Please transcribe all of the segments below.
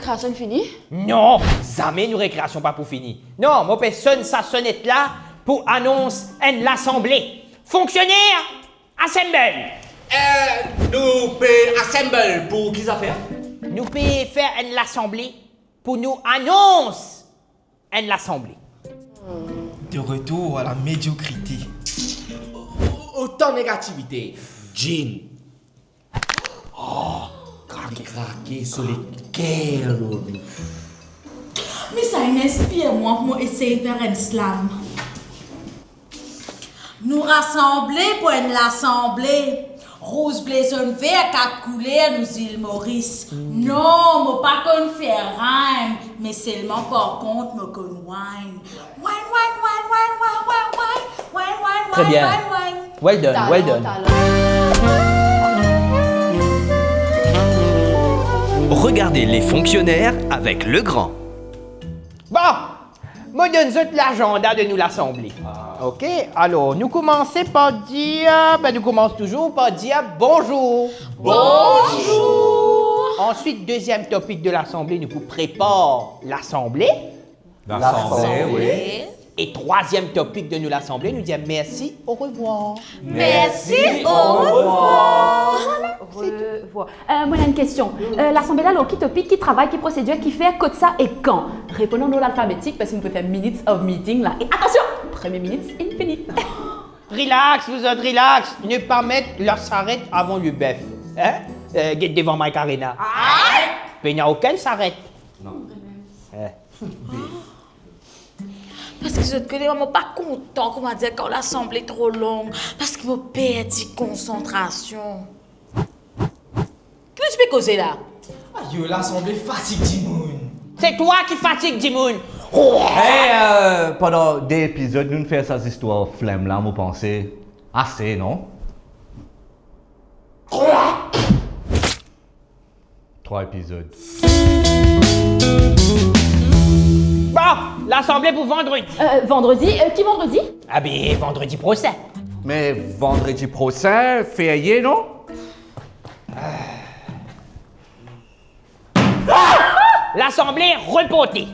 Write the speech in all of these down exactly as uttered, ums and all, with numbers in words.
Rekreasion fini? Non, zame nou rekreasion pa pou fini. Non, mo pe sonn sa sonet la pou anons enn lasanble. Fonksioner, assemble! Eh, nou pe assemble pou ki zafer? Nou pe fer enn lasanble pou nou anons enn lasanble. De retour à la médiocrité. Otan negativite. Gin. Oh, krake, krake so leker, Lolo. Me sa inn inspir mwa pou mo esey fer enn slam. Nou rasanble pou enn lasanble. Rouz, ble, zonn, ver, kat kouler nou zil Moris. Non, mo pa konn fer rhyme, me selman par kont mo konn wine. Wine, wine, wine, wine, wine, wine, wine. Wine, wine, très wine, bien, wine, wine. Well done, well done. Talent, talent. Regardez les fonctionnaires avec Legrand. Bon, mo donn zot lazanda de nou lasanble. Ah. Ok, alor, nou koumanse par dir, ben, nou koumans touzour par dir bonzour. Bonzour. Answit, deziem topik de lasanble, nou pou prepar lasanble. Lasanble, wi. E trwaziem topik de nou lasanble, nou dir mersi, orevwar. Mersi, orevwar. Orevwar. Euh, mo ena enn kestion. Euh, lasanble la, lor ki topik, ki travay, ki prosedir, kifer, kot sa e kan? Reponn an lord alfabetik, parski nou pe fer minutes of meeting la. E atansion, premie minit inn fini. Relax, vous autres, relax. Ne pa met la charrette avant le bœuf. Hein? Euh, get devan Mike Arena. Aye! Pena okenn saret. Non. Eh. Parski zot kone mwa, mo pa kontan, koumadir, kan lasanble tro long, parski mo perdi konsantrasion. Ki nou ti pe koze la? Ayo, lasanble fatig dimoun. Se twa ki fatig dimoun. Eh, euh, pandan de epizod, nou fer sa zistwar flem la, mo panse, ase, non? Trwa epizod. Bon, lasanble pou vandredi. Euh, vandredi, euh, ki vandredi? Ah be, vandredi prosin. Me vandredi prosin, ferye, non? Lasanble reporte.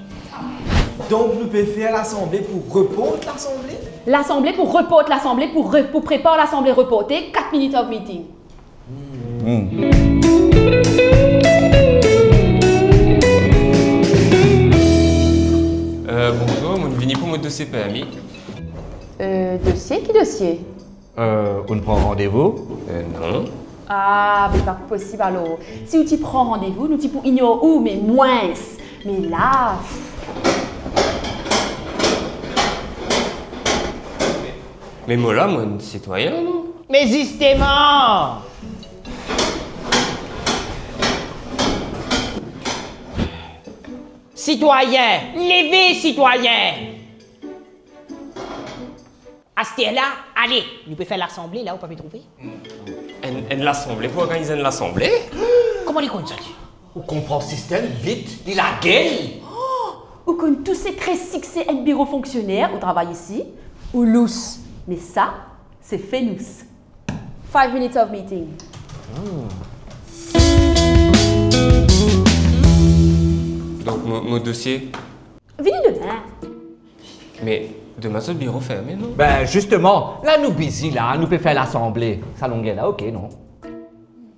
Donk nou pe fer lasanble pou report lasanble? Lasanble pou report lasanble, pou re-, pou prepar lasanble reporte, kat minit of meeting. Hmm. Euh, bonzour, mo vini pou mo dosie permi. Euh, dosie? Ki dosie? Euh, ou'nn pran randevou? Euh, non. Ah, be pa posib alor. Si ou ti pran randevou, nou ti pou ignor ou, me mwins. Me la, Me mo la, mo enn sitwayin, non? Me zisteman! Sitwayin, leve sitwayin! Aster la, ale, nou pe fer lasanble la, ou pa pe trouve? Enn, enn lasanble pou organiz enn lasanble? Kouma li konn sa li? Ou konpran sistem, vit, li lagel. Oh, ou konn tou sekre sikse enn biro fonksioner, ou travay isi, ou lous. Me sa, se fenous. Five minutes of meeting. Donk mo, mo dosie? Vini demin. Me demin zot biro ferme, non? Be zisteman, la nou busy la, nou pe fer lasanble. Sa longer la, ok, non?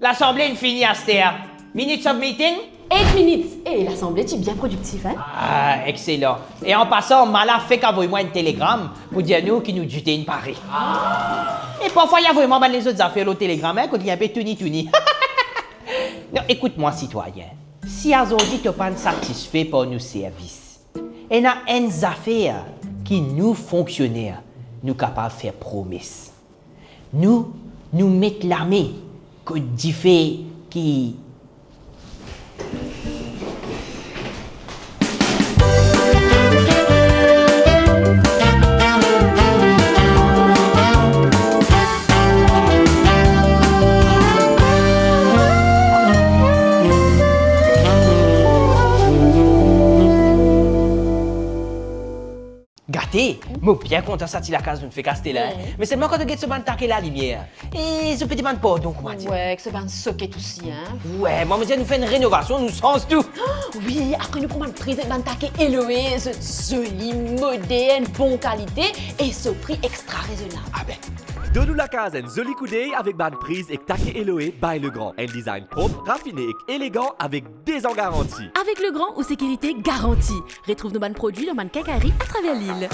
Lasanble inn fini aster. Minutes of meeting? Eight minutes. Eh, lasanble ti bien prodiktif, hein? Ah, exelan. E an pasan, Mala fek avoy mwa enn telegram pou dir nou ki nou dite inn pare. E parfwa li avoy mwa bann lezot zafer lor telegram, hein, kot li inpe touni touni. Non, ekout mwa, sitwayin. Si azordi to pa'nn satisfe par nou servis, ena enn zafer ki nou fonksioner nou kapav fer promes. Nou, nou met lame kot dife ki Gate, Mo bien kontan sa ti lakaz nou fek aste la, hein. Me selman kan to get so bann take lalimier, e zot pe demann pardon, koumadir. Wi, ek so bann soket osi, hein. Wi, mwa mo dir nou fer enn renovasion, nou sanz tou. Wi, apre nou pran bann priz ek bann take Eloe, zot zoli, modern, bon kalite e so pri extra rezonab. Ah ben. Donn ou lakaz enn zoli koudey avek bann priz ek take Eloe by Legrand. Enn design prop, rafine ek elegan avek dez an garanti. Avek Legrand, ou sekirite garanti. Retrouv nou bann prodwi dan bann kinkayri atraver lil.